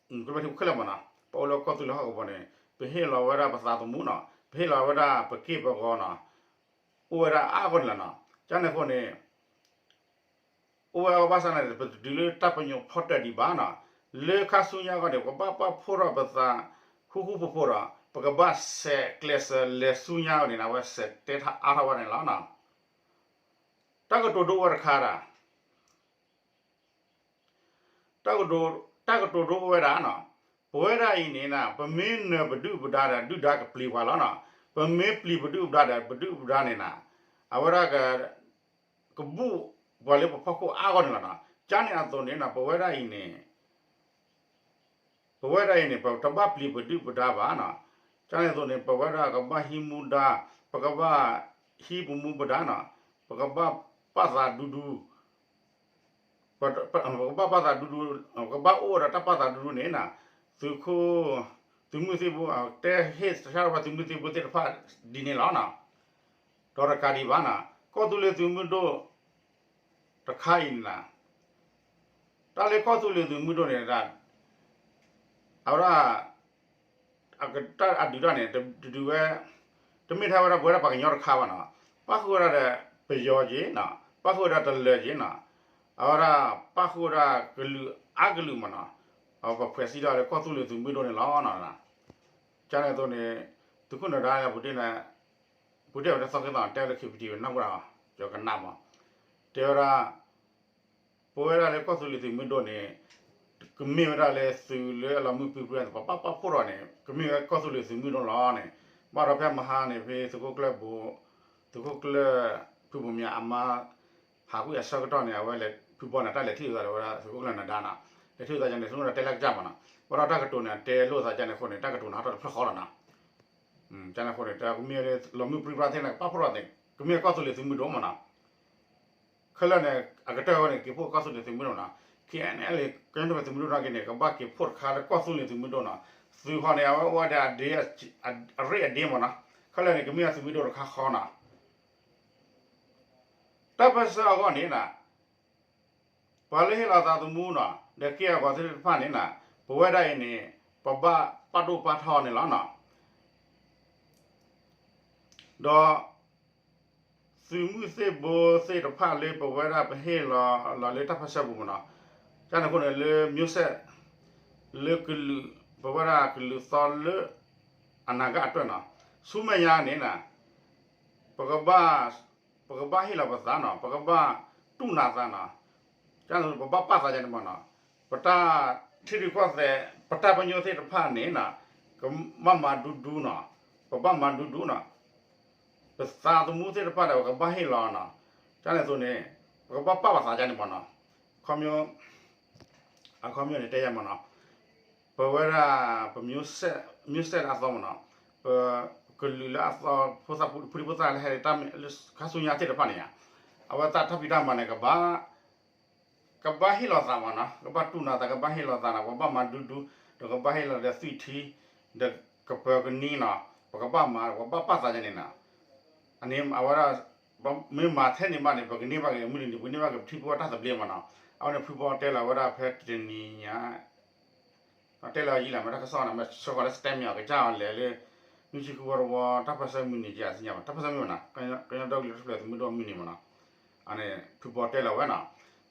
ကမျၢၢ်ထံဖိခဲလၢာ်မ့ၢ်နီၤ, ပအိၣ်လၢကီၢ်သူလ့ၤဟီၣ်ကဝီၤန့ၣ် ပဟ့ၣ်လီၤဝဲဒၣ်ပသးသမူနီၤ, ပဟ့ၣ်လီၤဝဲဒၣ်ပက့ၢ်ပဂီၤနီၤ, အိၣ်ဝဲဒၣ်အါအါဂီၢ်န့ၣ်လီၤနီၤ. ကန့ၣ်အဃိန့ၣ် အိၣ်ဝဲအဂီၢ်ဘၣ်ဆၣ်န့ၣ် ပတတုၤလၢတၢ်ပညိၣ်ဖီတၢၣ်ဒံးဘၣ်နီၤ, လၢခါဆူညါအဂီၢ်န့ၣ် ပကဘၣ်ပာ်ဖှိၣ်ထီၣ်ပသး ဃူဃူဖိးဖိးဒီး ပကဘၣ်စဲးကျဲးစၢးလဲၤဆူညါအဂီၢ်န့ၣ် အဝဲစဲးတဲထီၣ်အါထီၣ်ဝဲန့ၣ်လီၤနီၤ. တၢ်ကတိၤဒိအိၣ်ဝဲတခါဒၣ် တၢ်ကတိၤဒိအိၣ်ဝဲဒၣ်နီၤ, ပဝဲဒၣ်အံၤန့ၣ် ပမ့ၢ်နၢၤပဒုၣ်ပဒါဒီး ဒုၣ်ဒါကပျံၤပှၤလီၤနီၤ, ပမ့ၢ်ပျံၤပဒုၣ်ပဒါဒီး ပဒုၣ်ပဒါန့ၣ်နီၤ, အဝဲဒၣ်က ကဘူၣ်ပှၤလၢပဖီခိၣ်အါဂီၢ်န့ၣ်လီၤနီၤ. ကန့ၣ်အသိးန့ၣ်နီၤ ပဝဲဒၣ်အံၤန့ၣ် ပဝဲဒၣ်အံၤန့ၣ် ပတဘၣ်ပျံၤပဒုၣ်ပဒါဘၣ်နီၤ. ကန့ၣ်အသိးန့ၣ် ပဝဲဒၣ်ကဘၣ်ဟံးမူဒါ, ပကဘၣ်ဟံးပမူပဒါနီၤ, ပကဘၣ်ပာ်သးဒူဒူ ပကဘၣ်ပာ်သးဒူဒူ, ပကဘၣ်အိၣ်ဝဲဒီးတၢ်ပာ်သးဒူဒူန့ၣ်နီၤ, သုးခိၣ်, သုးမုၢ်သံၣ်ဘိ, တဲဟ့ၣ်ဆၢထၢၣ်ဝဲသုးမုၢ်သံၣ်ဘိသ့ၣ်တဖၣ်ဒ်န့ၣ်လီၤနီၤ. ဒီးတကးဒံးဘၣ်နီၤ, ကီၢ်သူလ့ၤသုးမုၢ်ဒိၣ်တခါအံၤန့ၣ်နီၤ, တၢ်လၢကီၢ်သူလ့ၤသုးမုၢ်ဒိၣ်န့ၣ် အဝဲဒၣ် အကတၢၢ်အဒုးတၢ်န့ၣ် တဒုးဝဲ, တမ့ၢ်ထဲဝဲဒၣ်ပဝဲဒၣ်ပှၤကညီတခါဘၣ်နီၤ, ပၣ်ဃုာ်ဝဲဒၣ်ဒီးပယီၤက့ၤနီၤ, ပၣ်ဃုာ်ဝဲဒၣ်တလၢာ်က့ၤနီၤ, အဝဲဒၣ်ပၣ်ဃုာ်ဝဲဒၣ်ကလုာ်အါကလုာ်မ့ၢ်နီၤ, ပဖှဲးစံးထီၣ်လၢကီၢ်သူလ့ၤသုးမုၢ်ဒိၣ်န့ၣ်လီၤနီၤ. ကန့ၣ်အသိးန့ၣ် သုးခိၣ်နၢၤဒါလၢပူၤတ့ၢ်န့ၣ် ပူၤတ့ၢ်ဝဲတသီခ့သီ တဲဝဲလၢ ခ့ပတံ နၢ်ဟူဒၣ်, ယကနၣ်မး, တဲဝဲဒၣ် ပဝဲဒၣ်လၢကီၢ်သူလ့ၤသုးမုၢ်ဒိၣ်န့ၣ် ကမ့ၢ်ဝဲဒၣ်လၢသုးလၢအလီၤမုၢ်ပြံပြါန့ၣ် ပဘၣ်ပာ်ဖှိၣ်ထီၣ်န့ၣ် ကမ့ၢ်ဝဲကီၢ်သူလ့ၤသုးမုၢ်ဒိၣ်လီၤန့ၣ်, ဘၣ်ဒီးဖဲမဟါန့ၣ် ဖဲသုးခိၣ်ကျၢၢ်ဘိ, သုးခိၣ်ကျၢၢ်ဖုဘိၣ်မၠးအမါ ဟးကွံာ်အဆၢကတီၢ်န့ၣ် အဝဲလဲၤဖုဘီန့ၣ် တၢ်လဲၤထံၣ်လိာ်သးဒီးဝဲဒၣ်သုးခိၣ်ကျၢၢ်နၢၤဒါနီၤ, လဲၤထံၣ်လိာ်သးန့ၣ် သုးခိၣ်နၢၤဒါတဲလၢကစၢ်မးနီၤ, ဘၣ်ဒီးတၢ်ကတိၤန့ၣ် တဲလိာ်သးကန့ၣ်အဃိန့ၣ် တၢ်ကတိၤန့ၣ်ဟးထီၣ်တဖျၢၣ်ဃီလီၤနီၤ. ကန့ၣ်အဃိန့ၣ် တၢ်ကမ့ၢ်လၢလီၤမုၢ်ပြံပြါသ့ၣ်န့ၣ် ကဘၣ်ပာ်ဖှိၣ်ထီၣ်န့ၣ် ကမ့ၢ်ကီၢ်သူလ့ၤသုးမုၢ်ဒိၣ်မးနီၤ. ခဲလၢာ်န့ၣ် အကတၢၢ်ဝဲန့ၣ် က့ၤဖှိၣ်ကီၢ်သူလ့ၤသုးမုၢ်ဒိၣ်နီၤ, ခဲအံၤန့ၣ် ကညီဒီကလုာ်သုးမုၢ်ဒိၣ်နာ်က့န့ၣ် ကဘၣ်က့ၤဖှိၣ်တခါလၢကီၢ်သူလ့ၤသုးမုၢ်ဒိၣ်နီၤ, သုးဟီန့ၣ် အဝဲအိၣ်ဝဲဒၣ်အရ့အဒ့မးနီၤ, ခဲလၢာ်န့ၣ် ကမ့ၢ်သုးမုၢ်ဒိၣ်တခါဃီနီၤ. တၢ်ပၢၢ်ဆၢအဂီၢ်န့ၣ်နီၤ, ပှၤလၢဟ့ၣ်လီၤသးသမူနီၤ ဒီးက့ၢ်အဂီၤသ့ၣ်တဖၣ်န့ၣ်နီၤ, ပဝဲဒၣ်အံၤန့ၣ် ပဘၣ်ပာ်ဒိၣ်ပာ်ထီန့ၣ်လီၤနီၤ. ဒီး သုးမုၢ်သ့ၣ်ဘိသ့ၣ်တဖၣ်လၢပဝဲဒၣ်ပဟ့ၣ်လီၤလီၤလၢတၢ်ပၢၢ်ဆၢပူၤမးနီၤ, ကန့ၣ်အဃိန့ၣ်လၢ မျိုးဆက် လၢကလုာ် ပဝဲဒၣ်ကလုာ်သီလၢ အနာဂတ်အတွက်နီၤ, ဆူမဲာ်ညါန့ၣ်နီၤ ပကဘၣ် ပကဘၣ်ဟ့ၣ်လီၤပသးနီၤ, ပကဘၣ်တူၢ်နးသးနီၤ, ကန့ၣ်ပဘၣ်ပာ်သးယါန့ၣ်မးနီၤ, ပတၢ်ထံရူၢ်ကီၢ်သဲး ပတၢ်ပညိၣ်သ့ၣ်တဖၣ်န့ၣ်နီၤ ကဘၣ်မၤဒူဒူနီၤ, ပဘၣ်မၤဒူဒူနီၤ, ပသးသမူသ့ၣ်တဖၣ်ဒီး ပကဘၣ်ဟ့ၣ်လီၤနီၤ, ကန့ၣ်အသိးန့ၣ် ပကဘၣ်ပာ်ပသးယါန့ၣ်မးနီၤ, ခီ အခီပညီန့ၣ်တဲယါမးနီၤ, ပဝဲဒၣ် ပ မျိုးဆက် အသီမးနီၤ, ပကလုာ်လၢအသီ ဖိသၣ်ဖုထံဖိသၣ်လၢဟဲ ခါဆူညါသ့ၣ်တဖၣ်န့ၣ်ဧါ, အဝဲသ့ၣ်တၢ်ဖံးတၢ်မၤန့ၣ် ကဘၣ် ကဘၣ်ဟ့ၣ်လီၤသးမးနီၤ, ကဘၣ်တူၢ်နးသး ကဘၣ်ဟ့ၣ်လီၤသးနီၤ, ပဘၣ်မၤဒူဒူ, ဒီးကဘၣ်ဟ့ၣ်လီၤဒီးသွံၣ်ထံ, ဒီးကပၢၤကနံၤနီၤ, ပကဘၣ်မၤ ပကဘၣ်ပာ်သးယါန့ၣ်နီၤ, အန့ၣ်အဝဲဒၣ် မ့ၢ်မၤထဲန့ၣ်ဘၣ်န့ၣ် ပကန့ၢ်ဘၣ်က့ၤမုၢ်နံၤန့ၣ် ပကန့ၢ်ဘၣ်က့ၤပထံဖိတၢ်သဘျ့မးနီၤ, အဝဲန့ၣ်ဖုဘီတဲလီၤဝဲဒၣ်ဖဲတနံၤညါ တဲလီၤယံာ်လီၤ မ့ၢ်တၢ်ကစီၣ်န့ၣ် မ့ၢ်ဆှၢဃီၤလၢ စတဲမ့ၢ်အီၤ ကစၢ်အီၤလဲၤလၢ နွံဆံဃုဝီတဝီ တၢ်ပၢၢ်ဆၢမုၢ်နံၤက့ၤအသ့ၣ်ညါဘၣ် တၢ်ပၢၢ်ဆၢမုၢ်ဘၣ်နီၤ, ကညီဒီကလုာ်တၢ်ထူၣ်ဖျဲးသုးမုၢ်ဒိၣ်မုၢ်နံၤမ့ၢ်နီၤ, အန့ၣ် ဖုဘီတဲလီၤဝဲနီၤ,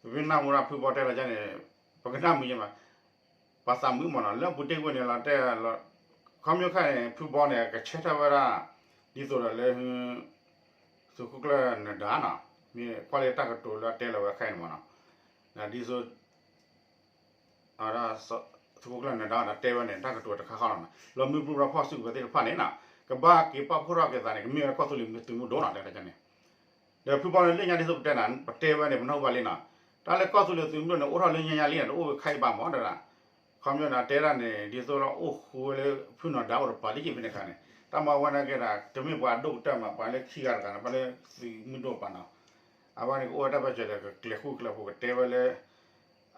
ပမ့ၢ်နၢ်ဟူဒၣ်ဖုဘီတဲလီၤကန့ၣ် ပကနၣ်မုာ်ယဲၢ်မး, ပှၤသးမုာ်မ့ၢ်နီၤ လၢအပူၤတ့ၢ်ကွံာ်န့ၣ်လီၤတဲလီၤ, ခီဖျိခဲအံၤန့ၣ် ဖုဘီန့ၣ် ကဆၢထၢၣ်ဝဲဒၣ် ဒ်သိးဒီးလၢ သုးခိၣ်ကျၢၢ်နၢၤဒါနီၤ, မ့ၢ်ကွၢ်လၢတၢ်ကတိၤလၢအတဲလီၤဝဲခဲအံၤန့ၣ်မ့ၢ်နီၤ, ဒ်သိး သုးခိၣ်ကျၢၢ်နၢၤဒါဒီးတဲဝဲန့ၣ် တၢ်ကတိၤတခါဃီလီၤနီၤ, လီၤမုၢ်ပြံပြါဖီၣ်စုကဝဲၤသ့ၣ်တဖၣ်န့ၣ်နီၤ, ကဘၣ်က့ၤပာ်ဖှိၣ်ထီၣ်က့ၤသးန့ၣ် ကမ့ၢ်ဝဲကီၢ်သူလ့ၤသုးမုၢ်ဒိၣ်နီၤ တဲန့ၣ်, ဒီးဖုဘီန့ၣ်လၢညါဒ်သိးပတဲနၤ ပတဲဝဲန့ၣ် ပနၢ်ဟူဘၣ်လံနီၤ, တၢ်လၢကီၢ်သူလ့ၤသုးမုၢ်ဒိၣ်န့ၣ် အိၣ်ထီၣ်လၢညါညါလံနီၤ တအိၣ်ဝဲခဲအံၤဘၣ်မးဒၣ်, ခီပညီန့ၣ် တဲဒၣ်န့ၣ် ဒ်သိးလၢအိၣ်ဃူဝဲလၢဖုနီၢ်ဒါအိၣ်တပၤလံက့ၤဖဲန့ၣ်အခါန့ၣ်, တၢ်မၤဝဲနာ်က့ဒီး တမ့ၢ်ပှၤဒိၣ်ကတၢၢ်မး ပှၤလၢခံဂၤတဂၤန့ၣ် ပှၤလၢသုးမုၢ်ဒိၣ်ပၤနီၤ, အဝဲန့ၣ်ကအိၣ်ဝဲတၢ်ပၢၢ်ဆၢဒီး ကကျဲၤဃူကျဲၤဖိးကတဲဝဲလၢ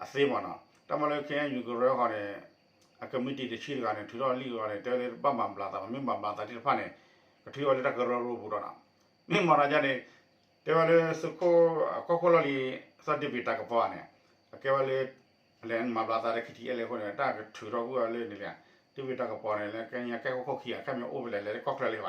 အသ့မးနီၤ, တၢ်မၤလၢ ခ့ၣ်အဲၣ်ယူၣ် ကရၢဃီန့ၣ် အကမံးတံာ်တဆံတဂၤန့ၣ် ထုးထီၣ်လံာ်အဂီၢ်န့ၣ် တဲဝဲလၢတဘၣ်မၤဘျးသးဘၣ်, မ့ၢ်မၤဘျးသးသ့ၣ်တဖၣ်န့ၣ် ကထုးထီၣ်ဝဲလၢတၢ်ကရၢကရိပူၤဒီးနီၤ. မ့ၢ်မၤဒီးဒ်န့ၣ် တဲဝဲလၢသုးခိၣ် ကီၢ်ခိၣ်လီၢ်လံၤ စီၤဒ့ဘ့ၣ်တၢ်ကပီၤန့ၣ် အကဲဝဲလၢ လဲၤမၤဘျးသးဒီး ခ့ၣ်ထံၣ်အဲၣ်လ့ၣ်အဃိန့ၣ် တၢ်ကထုးထီၣ်ကွံာ်အီၤလၢန့ၣ်လံ. ဒ့ဘ့ၣ်တၢ်ကပီၤန့ၣ် လၢကညီကဲခိၣ်ခိၣ်ခံဂၤ ခဲမ့ၢ်အိၣ်ဖဲလဲၣ် လဲၤလၢကီၢ်ချၢလံဘၣ် ဒီး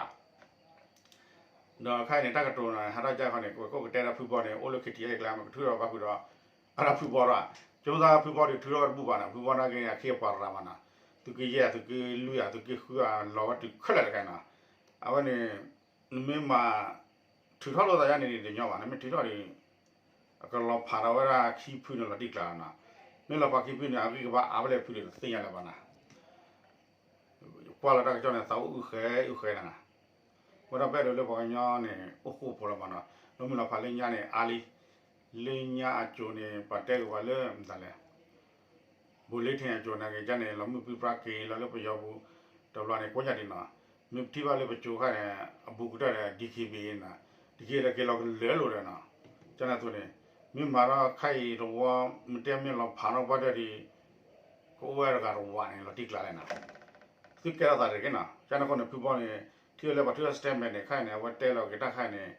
ခဲအံၤန့ၣ် တၢ်ကတိၤန့ၣ် ဟးထီၣ်ကၢ်ဃီန့ၣ် ကဝဲၤကိးကတဲဒီးဖုဘီန့ၣ် အိၣ်လၢ ခ့ၣ်ထံၣ်အဲၣ်လ့ၣ်ကျါ မ့ၢ်ကထုးထီၣ်ဘၣ်ဖုဒီး အဒၣ်ဖုဘီဒီး ကၠိသးဖုဘီဒီးထုးထီၣ်ဝဲတဘူၣ်ဘၣ်နီၤ, ဖုဘီနာ်က့ အခ့အပှၤရၤမးနီၤ, သုးက့ယဲၢ် သုးက့လွံၢ်ဧါ သုးက့ဃုဧါ လီၤဝဲတုၤခဲလၢာ်တခါနီၤ. အဝဲန့ၣ် နမ့ၢ်မၤ ထုးထီၣ်လိာ်သးယါန့ၣ်တညီဘၣ်နီၤ, မ့ၢ်ထုးထီၣ်ဒီး အကလီၤဖးထီၣ်ဝဲဒၣ်ခံဖုန့ၣ်လီၤတံၢ်ကျါနီၤ. မ့ၢ်လီၤဖးခံဖုန့ၣ် အဂံၢ်ကဘါအါဖဲလဲၣ်ဖုဒီးတသ့ၣ်ညါလၢၤဘၣ်နီၤ. ကွၢ်လီၤတၢ်ကစီၣ်န့ၣ် သးအိၣ်အုၣ်ဃဲအုၣ်ဃဲနၤ, ဝဲဒၣ်ပအဲၣ်ဒိးလၢပှၤကညီန့ၣ် အိၣ်ဃူဖိးလီၤမးနီၤ, ဒီးမ့ၢ်လီၤဖးလၢညါန့ၣ် အါလံ, လၢညါအစိၤန့ၣ် ပှၤတဲက့ၤပှၤလၢမတၤလဲၣ်, ဘူးလ့ထ့ၣ်အစိၤနာ်က့ၤကန့ၣ် လီၤမုၢ်ပြံပြါက့ၤလီၤလၢပယီၤပူၤ, တဘျီန့ၣ် ကိးညါဒံးနီၤ, မ့ၢ်ပထံၣ်ဘၣ်လၢပစိၤခါန့ၣ် အဘူးကတၢၢ်ဒီး DKBA နီၤ, DKBA ဒီးက့ၤလီၤကလၢာ်လိာ်ဒီးနီၤ, ကန့ၣ်အသိးန့ၣ် မ့ၢ်မၤထီၣ်ခါအံၤတဝီ မ့ၢ်တဲမ့ၢ်လီၤဖးထီၣ်ဘၣ်ဒီး ကအိၣ်ဝဲတဂၤတဝီန့ၣ် လီၤတံၢ်ကျါလဲၣ်နီၤ, သုကဲထီၣ်သးတဂ့ၤနီၤ, ကန့ၣ်အဃိန့ၣ် ဖုဘီန့ၣ် ထံၣ်ဝဲလၢပှၤထုးထီၣ် statement န့ၣ် ခါအံၤန့ၣ် အဝဲတဲလီၤက့ၤတၢ်ခါအံၤန့ၣ်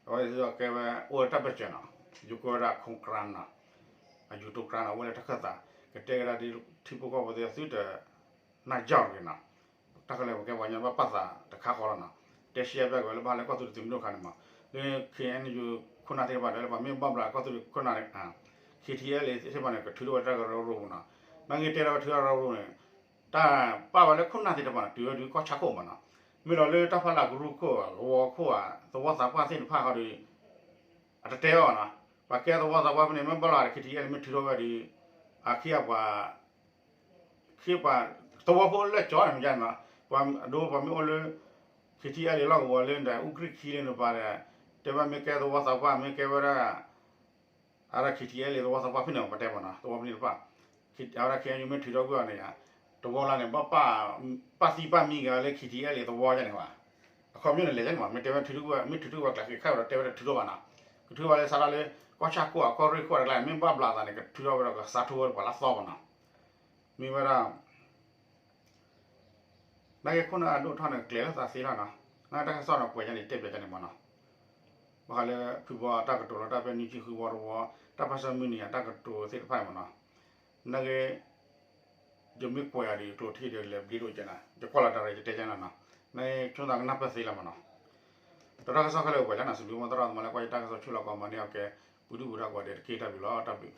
အဝဲကဲဝဲအိၣ်ဝဲတၢ်ဘၢၣ်စၢၤနီၤ, ယိၤကိးဝဲဒၣ် ခိၣ်ကြၢနီၤ, အယူၤတိကြၢနီၤ အိၣ်လၢတၢ်ခၢၣ်သး ကတဲကဒါဒ်ထံဖိကီၢ်ဖိသ့ၣ်သုတ နၢ်ယီၢ်တဂ့ၤနီၤ, တၢ်ကလဲၤပကဲပှၤကညီဘၣ်ပာ်သးတခါဃီလီၤနီၤ, တဲရှဲဘၣ်က့ၤဝဲလၢဘၣ်လၢကီၢ်သူလ့ၤသုးမုၢ်ဒိၣ်ခါန့ၣ်မး, လၢ KNU ခိၣ်နၢ်သ့ၣ်တဖၣ်ဒီးလၢပှၤမ့ၢ်ဘၣ်ဘျးကီၢ်သူလ့ၤခိၣ်နၢ်န့ၣ် KTLA သ့ၣ်တဖၣ်န့ၣ် ကထုးထီၣ်ဝဲတၢ်ကရၢကရိပူၤနီၤ, နာ်က့တဲလီၤကထုးထီၣ်ရၢကရိန့ၣ် တၢ်ပာ်ဝဲလၢခိၣ်နၢ်သ့ၣ်တဖၣ်န့ၣ် တုၤဝဲဒုးကီၢ်ဆၣ်ခိၣ်မးနီၤ, မ့ၢ်လီၤလၢတၢ်ဖးလၢကရူၢ်ခိၣ် ကဝီၤခိၣ်ဧါ သဝီသးပှၢ်သ့ၣ်တဖၣ်ဃီဒီး အတတဲအီၤနီၤ, ပှၤကဲသဝီသးပှၢ်ဖဲန့ၣ် မ့ၢ်ဘၣ်လီၤဒီး KTLA မ့ၢ်ထုးထီၣ်ဝဲဒီး အခ့အပှၤ ခ့ပှၤ သဝီဖိလၢကၠီန့ၣ်မ့ၢ်ဒ်န့ၣ်နီၤ, ပှၤအဒိပှၤမ့ၢ်အိၣ်လၢ KTLA လီၢ်ကဝီၤလၢဒီး အူကြံၢ်ခံလၢန့ၣ်ပှၤဒီး တဲဘၣ်မ့ၢ်ကဲသဝီသးပှၢ် မ့ၢ်ကဲဝဲဒၣ် အဝဲဒၣ် KTLA သဝီသးပှၢ်ဖဲန့ၣ် ပတဲမးနီၤ သဝီဖဲန့ၣ်တဖၣ် အဝဲဒၣ် ခ့ၣ်အဲၣ်ယူၣ် မ့ၢ်ထုးထီၣ်ကွံာ်အီၤန့ၣ် တဝီလၢန့ၣ် ဘၣ်ပာ်သံပာ်မံဂၤလၢ KTLA သဝီယါန့ၣ်ဘၣ်, အခီပညီန့ၣ်လဲၤယါန့ၣ်မး မ့ၢ်တဲဝဲထုးထီၣ်ကွံာ် မ့ၢ်ထုးထီၣ်ကွံာ်ကျါက့ၤခါဒီးတဲဝဲတထုးထီၣ်ဘၣ်နီၤ, ကထုးထီၣ်ဘၣ်လၢစးထီၣ်လၢ ကီၢ်ဆၣ်ခိၣ်အကီၢ်ရ့ၣ်ခိၣ်တကျါ မ့ၢ်ဘၣ်ဘျးသးန့ၣ် ကထုးထီၣ်ဝဲဒီးကစးထီၣ်ဝဲပှၤလၢသီမးနီၤ, မ့ၢ်ဝဲဒၣ် နာ်က့ခိၣ်နၢ်အဒိၣ်ထီၣ်န့ၣ် ကျဲၤလၢသးသ့လီၤနီၤ, နာ်က့တၢ်ကစီၣ်န့ၣ် ကွဲးယါန့ၣ် တဲပၠးယါန့ၣ်မးနီၤ, ဘၣ်ဃးလၢဖုဘီတၢ်ကတိၤလီၤတၢ်ဖဲနွံဆံဃုဝီတဝီ တၢ်ပၢၢ်ဆၢမုၢ်နံၤအတၢ်ကတိၤသ့ၣ်တဖၣ်န့ၣ်မးနီၤ, နာ်က့ ယမ့ၢ်ကွဲးယၤဒီး ကျိၤထံၣ်ဒီးလဲၤဘျ့ဒိၣ်ကဲနၤ ယကွၢ်လီၤတၢ်ရ့ယတဲကဲနၤနီၤ, နာ်က့ဆိသးကနၢ်ပၢၢ်သ့လီၤမးနီၤ, ဒီးတၢ်ကစီၣ်ခဲလၢာ်ပှဲၤလၢနၤ စံးဘျုးမီၢ်သရၣ်သမါလၢကွၢ်ယတၢ်ကစီၣ်ဆူလီၤကီးမၤန့ၢ်အီၤကဲ ပူၤဒုၣ်ပူၤဒါကိးဂၤဒဲးတက့ၢ် တၢ်ဘျုးလီၤ တၢ်ဘျုး